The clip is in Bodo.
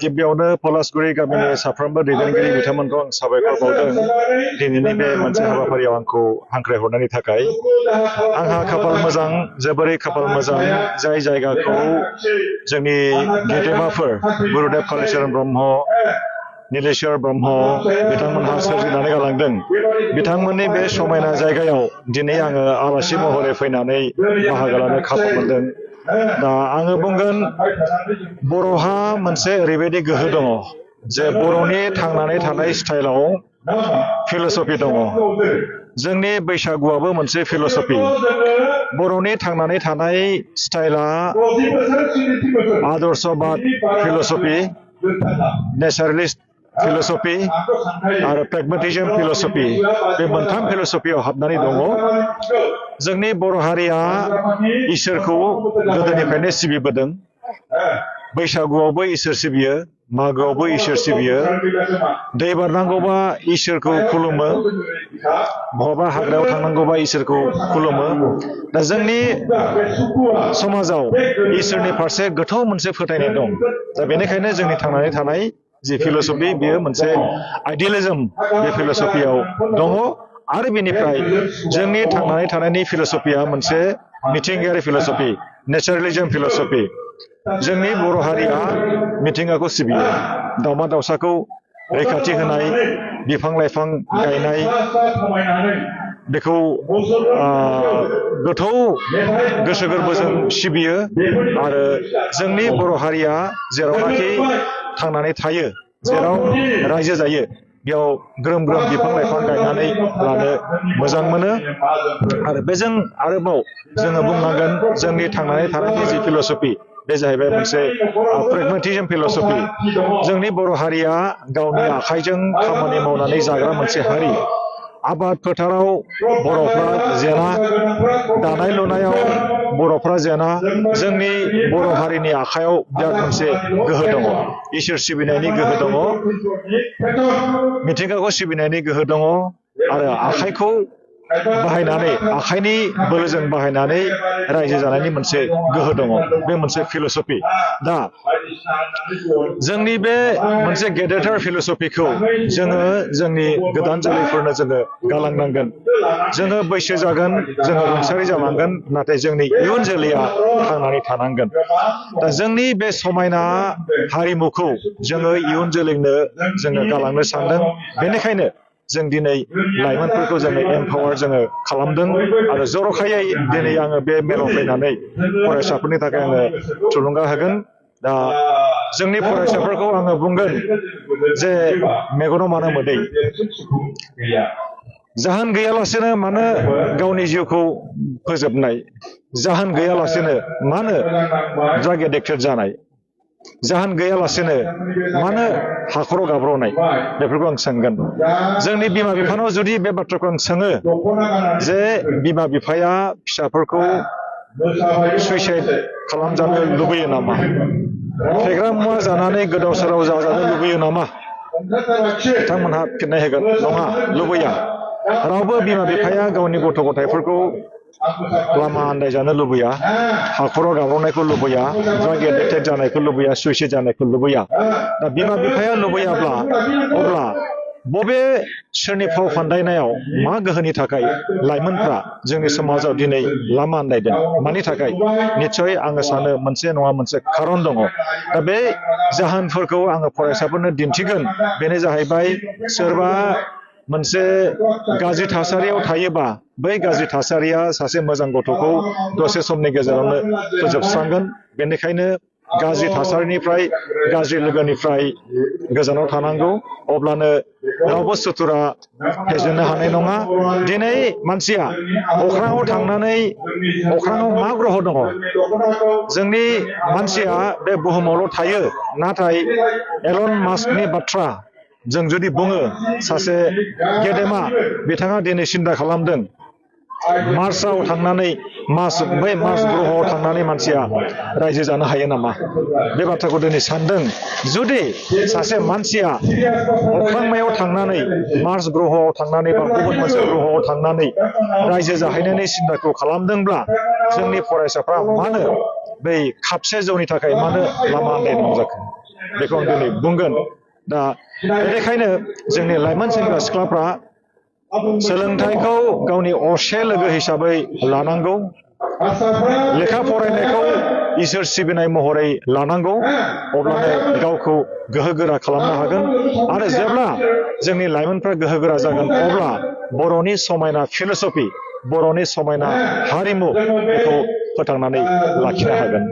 गिबियावनो पलासगुरि गामिनि साफ्रोमबो दैदेनगिरि बिथांमोनखौ आं साबायखर बावदों दिनैनि बे मोनसे हाबाफारियाव आंखौ हांख्रायहरनायनि थाखाय आंहा खाफाल मोजां जोबोरै खाफाल मोजां जाय जायगाखौ जोंनि गेदेमाफोर गुरुदेव कालीचरण ब्रह्म नीलेश्वर ब्रह्म बिथांमोनहा सोरजिनानै गालांदों बिथांमोननि बे समायना जायगायाव दिनै आङो आलासि महरै फैनानै बाहागो लानो खाबु मोनदों दा आङो बुंगोन बर'हा मोनसे ओरैबायदि गोहो दङ जे बर'नि थांनानै थानाय स्टाइलाव फिलसफि दङ जोंनि बैसागुआबो मोनसे फिलसफि बर'नि थांनानै थानाय स्टाइला आदर्शबाद फिलसफि नेचारेलिस्ट फिलसफि आरो प्रेगमेटिज्म फिलसफि बे मोनथाम फिलसफियाव हाबनानै दङ जोंनि बर' हारिया इसोरखौ गोदोनिफ्रायनो सिबिबोदों बैसागुआवबो इसोर सिबियो मागोआवबो इसोर सिबियो दै बारनांगौबा इसोरखौ खुलुमो बहाबा हाग्रायाव थांनांगौबा इसोरखौ खुलुमो दा जोंनि समाजाव इसोरनि फारसे गोथौ मोनसे फोथायनाय दं दा बेनिखायनो जोंनि थांनानै थानाय जि फिलसफि बेयो मोनसे आइडियेलिज्म बे फिलसफियाव दङ आरो बेनिफ्राय जोंनि थांनानै थानायनि फिलसफिया मोनसे मिथिंगायारि फिलसफि नेचारेलिज्म फिलसफि जोंनि बर' हारिया मिथिंगाखौ सिबियो दावमा दावसाखौ रैखाथि होनाय बिफां लाइफां गायनाय बेखौ गोथौ गोसो गोरबोजों सिबियो आरो जोंनि बर' हारिया जेरावनाखि थांनानै थायो जेराव रायजो जायो बेयाव ग्रोम ग्रोम बिफां लाइफां गायनानै लानो मोजां मोनो आरो बेजों आरोबाव जोङो बुंनांगोन जोंनि थांनानै थानायनि जि फिलसफि बे जाहैबाय मोनसे प्रेगमेटिज्म फिलसफि जोंनि बर' हारिया गावनि आखाइजों खामानि मावनानै जाग्रा मोनसे हारि आबाद फोथाराव बर'फ्रा जेना दानाय लुनायाव बर'फ्रा जेना जोंनि बर' हारिनि आखायाव बिराद मोनसे गोहो दङ इसोर सिबिनायनि गोहो दङ मिथिंगाखौ सिबिनायनि गोहो दङ आरो आखाइखौ बाहायनानै आखाइनि बोलोजों बाहायनानै रायजो जानायनि मोनसे गोहो दङ बे मोनसे फिलसफि दा जोंनि बे मोनसे गेदेरथार फिलसफिखौ जोङो जोंनि गोदान जोलैफोरनो जोङो गालांनांगोन जोङो बैसो जागोन जोङो रुंसारि जालांगोन नाथाय जोंनि इयुन जोलैया थांनानै थानांगोन दा जोंनि बे समायना हारिमुखौ जोङो इयुन जोलैनो जोङो गालांनो सानदों बेनिखायनो जों दिनै लाइमोनफोरखौ जोङो एम्पावार जोङो खालामदों आरो जर'खायै दिनै आङो बे मेलाव फैनानै फरायसाफोरनि थाखाय आङो थुलुंगा होगोन दा जोंनि फरायसाफोरखौ आङो बुंगोन जे मेगनाव मानो मोदै जाहोन गैयालासेनो मानो गावनि जिउखौ फोजोबनाय जाहोन गैयालासेनो मानो ड्राग एडिक्टेड जानाय जाहोन गैयालासेनो मानो हाखराव गाब्र'नाय बेफोरखौ आं सोंगोन जोंनि बिमा बिफानाव जुदि बे बाथ्राखौ आं सोङो जे बिमा बिफाया फिसाफोरखौ सुइसाइड खालामजानो लुबैयो नामा फेग्रा मुवा जानानै गोदाव सोराव जाजानो लुबैयो नामा बिथांमोनहा फिननाय होगोन नङा लुबैया रावबो बिमा बिफाया गावनि गथ' गथायफोरखौ लामा आन्दायजानो लुबैया हाखराव गाब्र'नायखौ लुबैया ड्राग एडिक्टेड जानायखौ लुबैया सुइसाइड जानायखौ लुबैया दा बिमा बिफाया लुबैयाब्ला अब्ला बबे सोरनि फाव फान्दायनायाव मा गोहोनि थाखाय लाइमोनफ्रा जोंनि समाजाव दिनै लामा आन्दायदों मानि थाखाय निस्सय आङो सानो मोनसे नङा मोनसे खारन दङ दा बे जाहोनफोरखौ आङो फरायसाफोरनो दिन्थिगोन बेनो जाहैबाय सोरबा मोनसे गाज्रि थासारियाव थायोबा बै गाज्रि थासारिया सासे मोजां गथ'खौ दसे समनि गेजेरावनो फोजोबस्रांगोन बेनिखायनो गाज्रि थासारिनिफ्राय गाज्रि लोगोनिफ्राय गोजानाव थानांगौ अब्लानो रावबो सुथुरा फेजेननो हानाय नङा दिनै मानसिया अख्राङाव थांनानै अख्राङाव मा ग्रह दङ जोंनि मानसिया बे बुहुमावल' थायो नाथाय एलन मास्कनि बाथ्रा जों जुदि बुङो सासे गेदेमा बिथाङा दिनै सिन्था खालामदों मार्सआव थांनानै बै मार्स ग्रहआव थांनानै मानसिया रायजो जानो हायो नामा बे बाथ्राखौ दिनै सानदों जुदि सासे मानसिया अख्रांमायाव थांनानै मार्स ग्रहआव थांनानै बा गुबुन मोनसे ग्रहआव थांनानै रायजो जाहैनायनि सिन्ताखौ खालामदोंब्ला जोंनि फरायसाफ्रा मानो बै खापसे जौनि थाखाय मानो लामा आन्दायनांगौ जाखो बेखौ आं दिनै बुंगोन। दा बेनिखायनो जोंनि लाइमोन सेंग्रा सिख्लाफ्रा सोलोंथाइखौ गावनि असे लोगो हिसाबै लानांगौ, लेखा फरायनायखौ इसोर सिबिनाय महरै लानांगौ, अब्लानो गावखौ गोहोगोरा खालामनो हागोन। आरो जेब्ला जोंनि लाइमोनफ्रा गोहोगोरा जागोन अब्ला बर'नि समायना फिल'सफि, बर'नि समायना हारिमु बेखौ फोथांनानै लाखिनो हागोन।